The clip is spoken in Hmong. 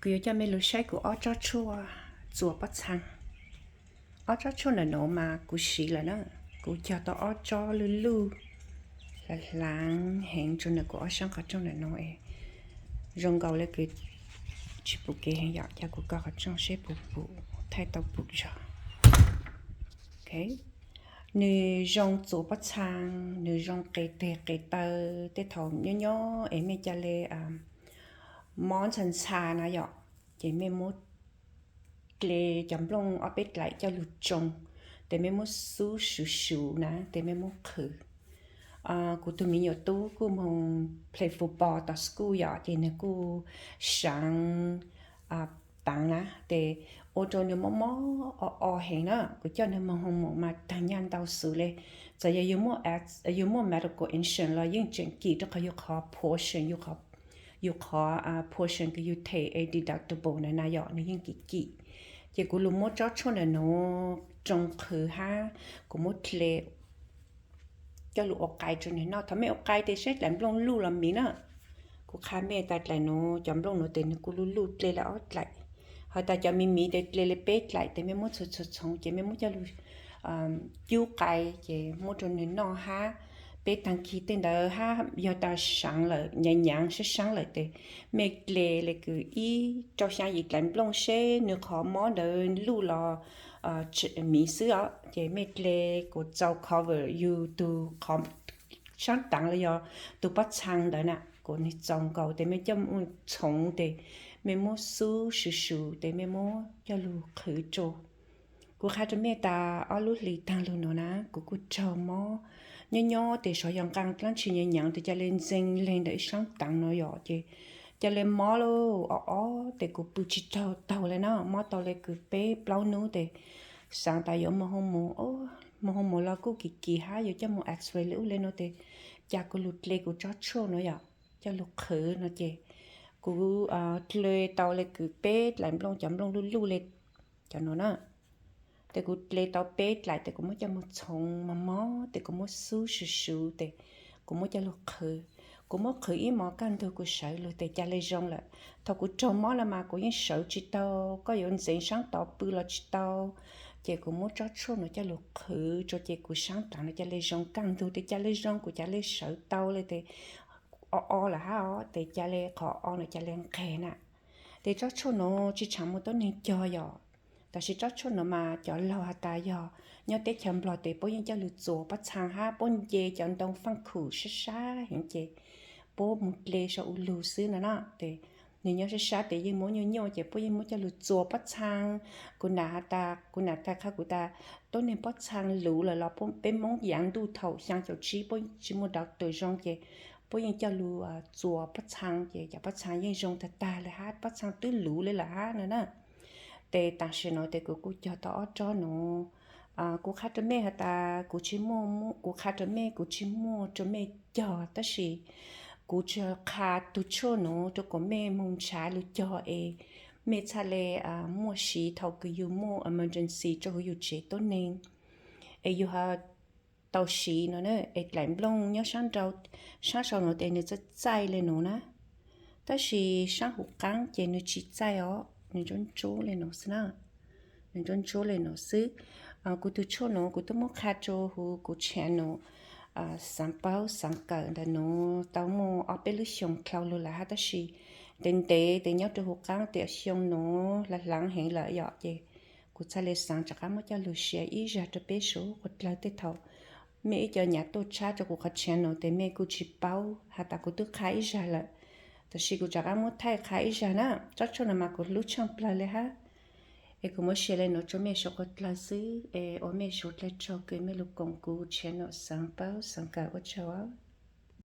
Kuv yuav coj mej lug saib kuv ob tsob tshuaj txuas pob txhaa. Ob tsob tshuaj ntawm nuav mas kuv siv lawm na. Kuv cog tau ob tsob luj luj, hlav hlav heev rua ntawm kuv ob sab qhov rooj ntawm nuav es zoo nkaus le kws tsis pum kev heev yom. Ca kuv kov qhov rooj seb puas pum, thaij tau pum zog. Nwg zoo txuas pob txhaa, nwg zoo qes teg qes taw. Tej thaum nyob nyob es mej ca le mob ntxhas ntxhas na yom, ces mej muab tle cov nplooj ob peb dlaim coj lug tsoo, tes mej muab xub suv suv na, tes mej muab qhwv. Kuv tug miv nyuam tub kuj moog play football tom school yom, ces nwg kuj saav taav na, tes ua rua nwg mob mob o o heev na. Kuv coj nwg moog hoo moos mas taag nyaj ntau xwb le. Txawm yog yug muaj medical insurance los yeej tseem kim rua qhov yug qhov portion, yug qhov portion kws yug them es deductible na na yom, nwg yeej kim kim. Ces kuv lug muab tsob tshuaj ntawm nuav tsoo qhwv hab kuv muab tle coj lug ua qai rua nwg noj. Thaum mej ua qai tes saib dlaim nplooj luj los miv na. Kuv qha mej tas dlaim nuav, cov nplooj nuav tes nwg kuj luj luj, tle le ob dlaim. Has tas cov miv miv tes tle le peb dlaim, tes mej muab txhua txhua txhoov ces mej muab coj lug cub qai ces muab rua nwg noj hab peb taag kig tej ntawd hab yog tas saav lawm, nyaav nyaav sab saav lawm tes mej tle le kws ib rau xyaa yim dlaim nplooj seb nwg qhov mob ntawd luj los miv xwb os. Ces mej tle kuas txaus cover yug tug qhov saab taav los yog tug pob txhaa ntawd na, kuas nwg txaus nkaus tes mej coj mus txhoov tes mej muab xub suv suv tes mej muab coj lug qhwv rua. Kuv qha rua mej tas ob lub hlis taag lug nuav na, kuv kuj raug mob nyob nyob tes sov yog nqaa dlaab tsi nyaav nyaav tes ca le ntxeev leeg ntawm ib saab taav nuav yom, ces ca le mob lauj, o o tes kuv pw tsis taug taug le na, mob tau le kws peb plaub nub tes xaav tas yuav moog hoo moos, moog hoo moos los kuj kim kim hab yuav coj mus X-ray le ub le nuav tes ca kuv lug tle kuv tsob tshuaj nuav yom, coj lug qhwv no ces kuv tle tau le kws peb dlaim nplooj, cov nplooj luj luj le cov nuav na. Tes kuv tle tau peb dlaim tes kuv muab coj mus txhoov mos mos tes kuv muab xub suv suv tes kuv muab coj lug qhwv. Kuv muab qhwv ib mos kaj ntug kuv sawv lug tes ca le zoo lawm. Thaum kuv raug mob lawm mas kuv yeej sawv tsis tau, koj yuav ntxeev saab tod pw los tsis tau. Ces kuv muab tsob tshuaj nuav coj lug qhwv rua ces kuv saab taav nuav ca le zoo kaj ntug tes ca le zoo, kuv ca le sawv tau le tes o o lawm hab os, tes ca le qhov o nuav ca le nqeg na. Tes tsob tshuaj nuav tsi tshaav muaj tuab neeg cog yom, tab sis tsob tshuaj nuav mas cov laug has tas yog nyob teb chaws Nplog tes puab yeej coj lug txuas pob txhaa hab puab nce cov ntoo faaj khum sab sab heev ces puab mus tle sau u lug xwb no na. Tes nwg nyob sab sab tes yeej muab nyuaj nyuaj ces puab yeej muab coj lug txuas pob txhaa. Kuv nam has tas, kuv nam tag qha kuv tas tuab neeg pob txhaa luv lawm los peb Moob yaav ntuj thaum xyaa caum tsib puab tsis muaj doctor zoo ces puab yeej coj lug txuas pob txhaa ces cov pob txhaa yeej zoo tag tag le hab, pob txhaa twb luv le lawm hab no na. Tes tam sim nuav tes kuv kuj cog tau ob tsob nuav. Kuv qha rua mej has tas kuv tsis muaj, kuv qha rua mej kuv tsis muaj rua mej cog, tab sis kuv tsuas qha tug tshuaj nuav rua kuas mej moog nrhav lug cog es mej txhaj le muaj siv thaum kws yug muaj emergency rua huv yug tsev tuab neeg es yug ho tau siv no na. Es dlaim nplooj nyob saab nrau, saab sau nuav tes nwg txaij txaij le nuav na, tab sis saab huv qaab ces nwg tsis txaij os, nwg ntsuab ntsuab le nuav xwb na. Nwg ntsuab ntsuab le nuav xwb. Kuv tug tshuaj nuav kuv twb muab qha rua huv kuv channel Xaav Paub Xaav Kawm ntawm nuav tau muaj ob peb lub xyoo dlhau lug lawm hab, tab sis ntev ntev tes nyob rua huv qaab tes xyoo nuav hlaav hlaav heev lawm yom, ces kuv txhaj le xaav rov qab muab coj lug share ib zag rua peb suav qhuav dlawg. Tej thaum mej ib co nyam tuaj tshab rua kuv qhov channel tes mej kuj tsis paub has tas kuv twb qha ib zag lawm, tab sis kuv rov qab muab thaij qha ib zag na. Tsob tshuaj no mas kuv hlub tshaaj plawg le hab, es kuv muab share le nuav rua mej suav qhuav dlawg xwb, es ua mej suav dlawg tsaug kws mej lug koom kuv channel Xaav Paub Xaav Kawm, ua tsaug.